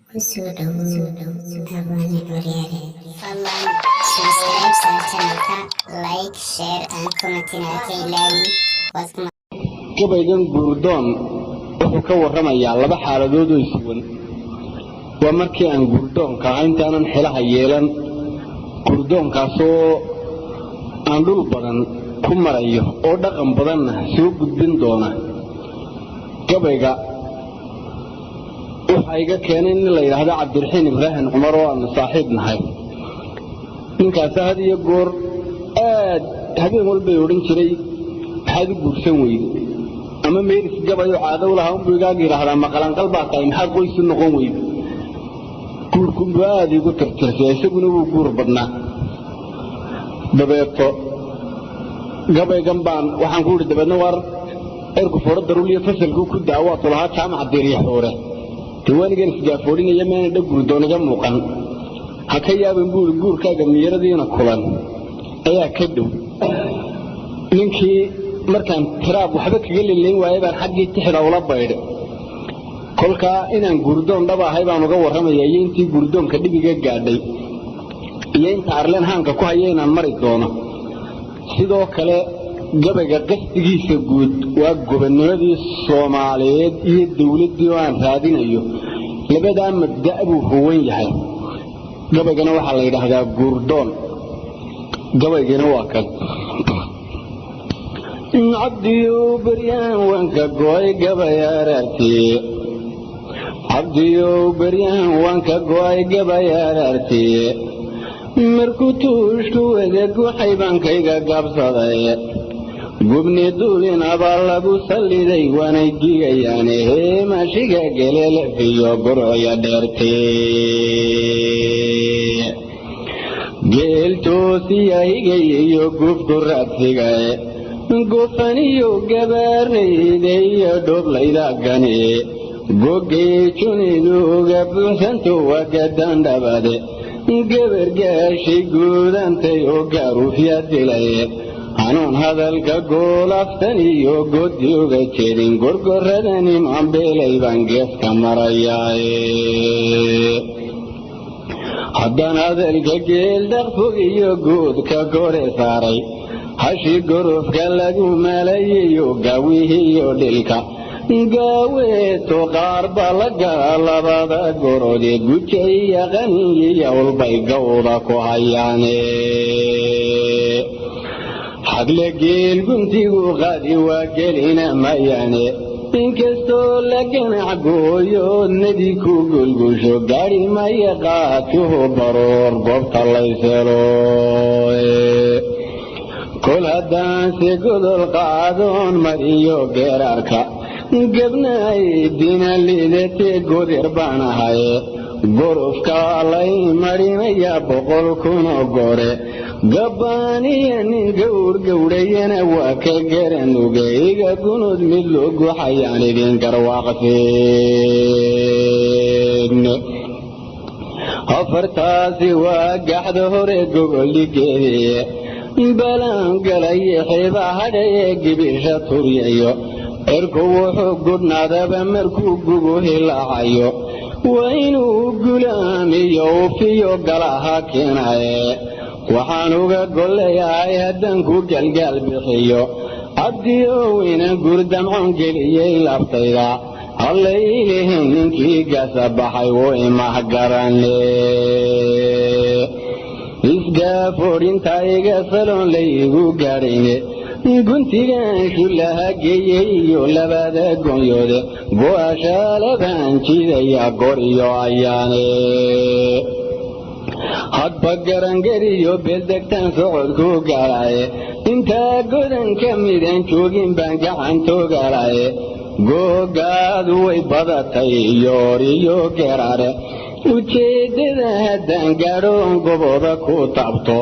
Kusoo dhawow Abwaane Curyaale. Fadlan subscribe saar channelka, like, share and comment inaad ka ilaawin. Waad ku Gabaygan Guurdoon wuxuu ka warramayaa laba xaaladood oo isuwan. Waa markii aan guurdoonka ahaa, intaanan xilaha yeelan, guurdoonkaasoo aan dhul badan ku marayo oo dhaqan badanna soo gudbin doona. Gabayga waxaa iga keenay nin la yidhaahdo Cabdiraxiin Ibraahim Cumar oo aanu saaxiib nahay. Ninkaasi had iyo goor aad habeen walbay odhan jiray, "Maxaad u guursan weyde?" Ama meeris gabayoo caado u lahaa unbuu igaaga yidhaahdaa, "Maqalanqal baa tahay, maxaad qoysu noqon weyde?" Guurkunbuu aada igu tirtirsay, isaguna wuu guur badnaa. Dabeeto gabaygan baan waxaan ku idhi, dabeedna waar erku fooro daruuliyo fasalkuu ku daa waatu lahaa Jaamaca Diiriya Xuure, dee waanigan isgaafoodhinaya meena dha guurdoon iga muuqan. "Ha ka yaabin," buu ihi, "guurkaaga miyaradiina kulan ayaa ka dhow." Ninkii markaan tiraab waxba kaga lelayn waayay baan xaggii tixda ula baydhay. Kolkaa inaan guurdoon dhaba ahay baan uga warramaya, iyo intii guurdoonka dhibiga gaadhay, iyo inta arleen haanka ku haya inaan mari doono. Sidoo kale gabayga qasdigiisa guud waa gobonnimadii Soomaaliyeed iyo dawladdii oo aan raadinayo. Labadaa mabda' buu huwan yahay. Gabaygana waxaa la yidhaahdaa Guurdoon. Gabaygina waa kan: Cabdiyow beryahan waan ka go'ay gabay araartiye, Cabdiyow beryahan waan ka go'ay gabay araartiye, markuu tuushku wada guxay baankayga gaabsaday. Gubni duulinabaa lagu salliday, waanay gigayaane heemashiga gelelefiyo gurcya dheertee. Geel toosiya higay iyo gufku raadsigae, gofaniyo gabaarayde iyo dhoblayda gane, gogay juniduga buuxsanto waa gadandhabade, gabar gaashay guudantay oo gaaruufya dilay. Hanuun hadalka goolaftan iyo godi uga jedin, gorgoradani mabeelay baan geeska marayaaye. Haddaan hadalka geel dhaqfog iyo guudka kore saaray, hashi gorofka lagu maalayayo gaawihiyo dhilka gaaweeto, qaar baa la gala labada gorode, gujaiya qaniyiya ulbay gawda ku hayaane. Xagle geel guntigu qaadi waa gelina mayaane, inkastoo la ganac gooyo nadi ku gulgusho, gaadhi maya qaatuhu baroor goobta layselo. Kol haddaanse godol qaadoon mariyo geeraarka, gabnaay dina liidatee godir baan ahaye, gorofka lay marinaya 100,000 gore, gabbaaniya nin gawr gawdhayana waa ka garanuge. Iga gunud mid loo guxayaan idin garwaaqseen. Afartaasi waa gaxda hore gogoldhigeediye, balaan galay xeeba hadhaye gibisha turyayo. Cirku wuxuu gudhnaadaba markuu gugu hilaacayo, waa inuu gulaamiyo ufiyo galaha keenaye. Waxaan uga golleeyahay haddaan ku galgaal bixiyo, Cabdiyow, inan guurdamcoon geliyey laabtayda, hallaylihin ninkii gasa baxay wuu imahgarane. Isgaafoodhinta iga saloon laygu gaadhayne, guntigan shullaha geeyey iyo labada goonyoode, go'ashaalabaan jidaya gor iyo ayaane. Hadba garangariyo beeldegtaan socodku gaalaye, intaa godanka midaan joogin baan gacantoogalaye. Googaadu way badatay yooriyo geraare, ujeeddada haddaan gaadhoon goboda ku taabto,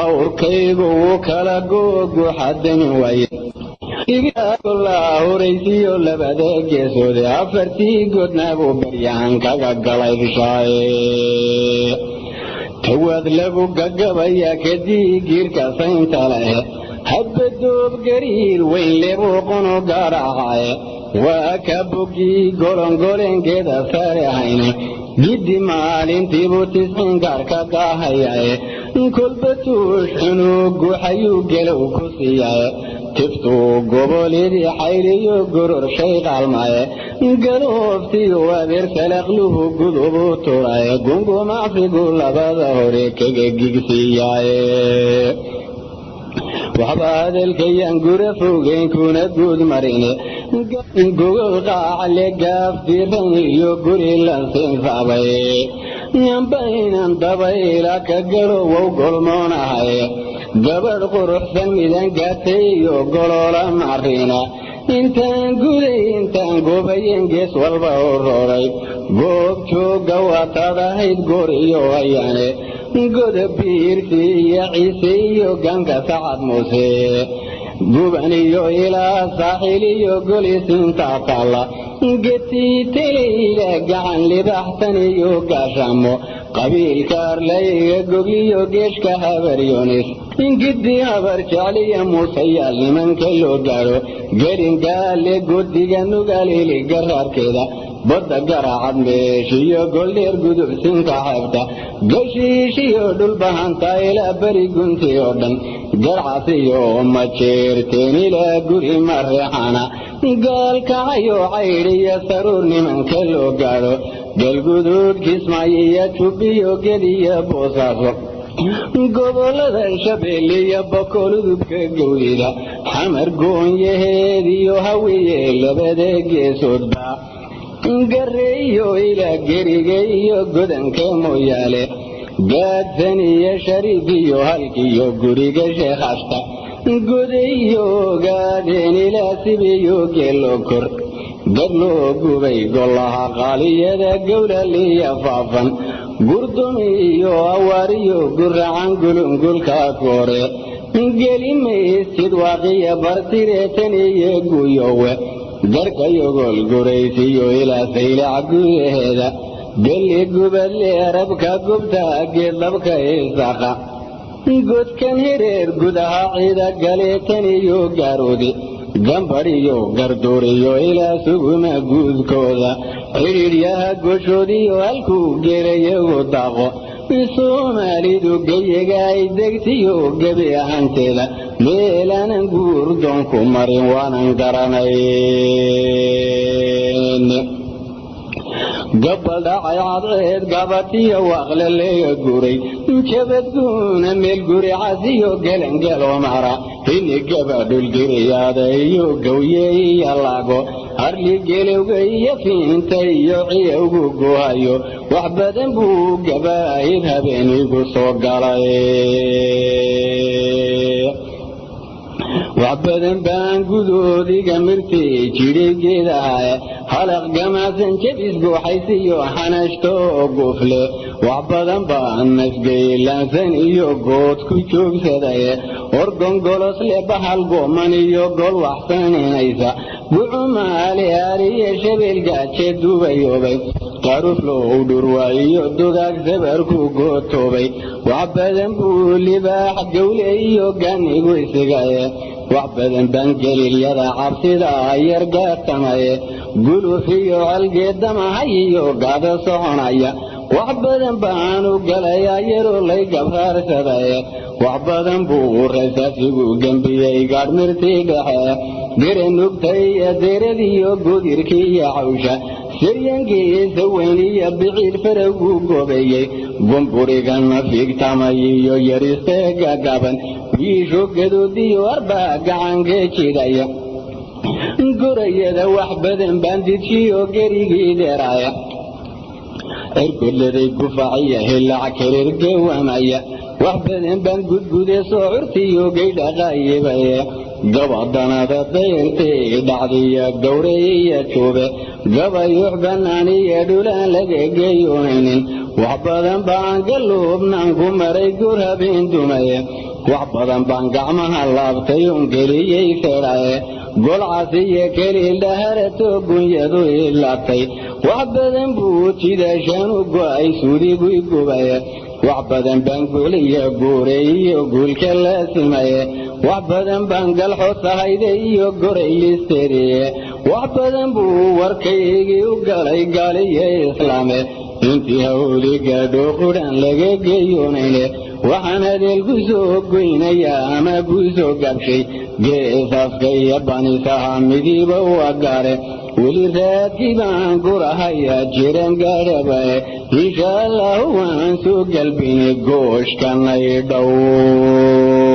awrkaygu wuu kala googuxadani waaye. Horaysiyo labada geesoode, afartii godnaabuu baryahan kaga galay bishaaye. Tawaad lagu gagabayaa kadii giirka saynta leh, hadba doob gariir weyn lebuu qono gaarahaye. Waa ka boggii golongolengeeda sare hayne giddi maalintiibuu 90 gaar ka daahayaye kolba tuush cunugu xayuu gelow ku siiyaye tiftuu gobolidii xayliyo goror shay qaalmaye galooftiyo adeer salaqluhu gudubu turaye gungumacsigu labada hore kaga gigsiiyaye. Waxba hadalkayaan gura fogeyn kuna guud marine gogol qaacle gaaf diran iyo guri la sinsaabay yambaynan dabayla ka galo wow golmoonahay gabadh quruxsan midan gaatay iyo goloola macrina intaan guday intaan gobayen gees walba u rooray goob joogga waataad ahayd goor iyo hayaane goda biirsi iyo Ciise iyo ganka Sacad Muuse guban iyo ilaa saaxiil iyo golisintaa taalla getiiteleyda gacan libaxsan iyo gaashaamo qabiilka arlayga gogliyo geeshka Habaryoonis giddi Habar Jecliya Muuseyaal nimanka loo gaadho gelingaale godiga Nugaal garaarkeeda badda Garaacad meeshiyo goldheer gudubsinka xeebta gashiishiyo dhulbahanta ilaa beri gunti oo dhan Garcasiyo Majeerteen ilaa guri Mareexana Gaalkacayo Caydhiyo Saruur nimanka loo gaadho Galguduud Kismaayo iyo Jubbiyo Gediyo Boosaaso gobolada Shabeelle iyo Bokoludubka gowdida Xamar goonyaheed iyo Hawiye labada geesoodba Gareeyo ilaa Geriga iyo godanka Mooyaale Gaadsan iyo Shariif iyo halkiyo guriga Sheekhashta Godayo Gaadeen ilaa Sibiyo Geelo kor dad loo gubay golaha qaaliyada Gowlaliya Faafan Gurdumi iyo Awaariyo Guracan gulungulka koore gelimaysid waaqiya Bartireetan iyo Guyowe garka Yogol Guraysiyo ilaa Saylac gudaheeda geli Gubadle Arabka gubta Geedlabka Isaaqa godkan Hireer gudaha Ciida Galeetan iyo Garoodi Gambadhiyo Garduuriyo ilaa Suguma guudkooda cidhiidhyaha goshoodiyo halkuu geelayagu daaqo Soomaalidu geyiga ay degtiyo gebi ahaanteeda meelaanan guurdoon ku marin waanan garanayn. Gabal dhacay cadceed gabatiyo waaqle leega guray jabadguuna meel guri casiyo gelangelo mara hini gaba dhulgiriyaada iyo gawye iyo laago harli gelowga iyo fiinta iyo ciyowgu guhayo wax badan buu gabaahid habeenigu soo galay. Wax badan baan gudoodiga mirtay jidhay geedaha halaq gamaasan jabis gooxaysiyo xanashto gufle wax badan baan nafgeylaansan iyo good ku joogsaday orgongolosle bahal gooman iyo gol waxsaninaysa gucumaale ariye shabeel gaaje dubayoobay qaruflow dhurwaayo dugaag sabarku gootoobay wax badan buu libaax gawle iyo ganigu isigaye wax badan baan gelilyada cabsida yar gaartamaye guluf iyo colgeedamahay iyo gaada soconaya wax badan baanu galayaa yaroo lay gabraarsadaye wax badan buu rasaasigu gembiyey gaadhmirtii dhexe diranugtay deradiyo godirkii iyo cawsha siryankiisa weyn iyo biciid farowgu goobeeyey gumburigan fiigtamay iyo yariste gagaban wiisho gadoodiyo arbaa gacanka jidaya gurayada wax badan baan dejiyo gerigii dheeraaya cirgodladay gufaciya hilac karir gawamaya wax badan baan gudgude soo curtiyo geydhaqayibaye gabadanada dayrtay dhacdiya gowreyiya juube gabayux banaaniya dhulaan laga geyoonaynin wax badan baan galuubnaan ku maray gur habeen dumaye wax badan baan gacmaha laabtay oon geliyey fedhaye golcasiyo keliil dhaharato gunyadu ilaabtay wax badan buu jidaashaan u go'ay suudigu gubaye wax badan baan guuliya guuray iyo guulka la simaye wax badan baan galxo sahayde iyo goray listeriye. Wax badan buu warkaygii u galay gaaliyo islaame, intii hawli gaadho qudhan laga geyoonayne. Waxaan hadeel ku soo goynayaa ama ku soo gabshay, geesafka iyo banisaha midiiba waa gaare. Weli raadkii baan gurahayaa jiran gaadhabae, insha Allahu waan soo galbinay gooshkanay dhowr.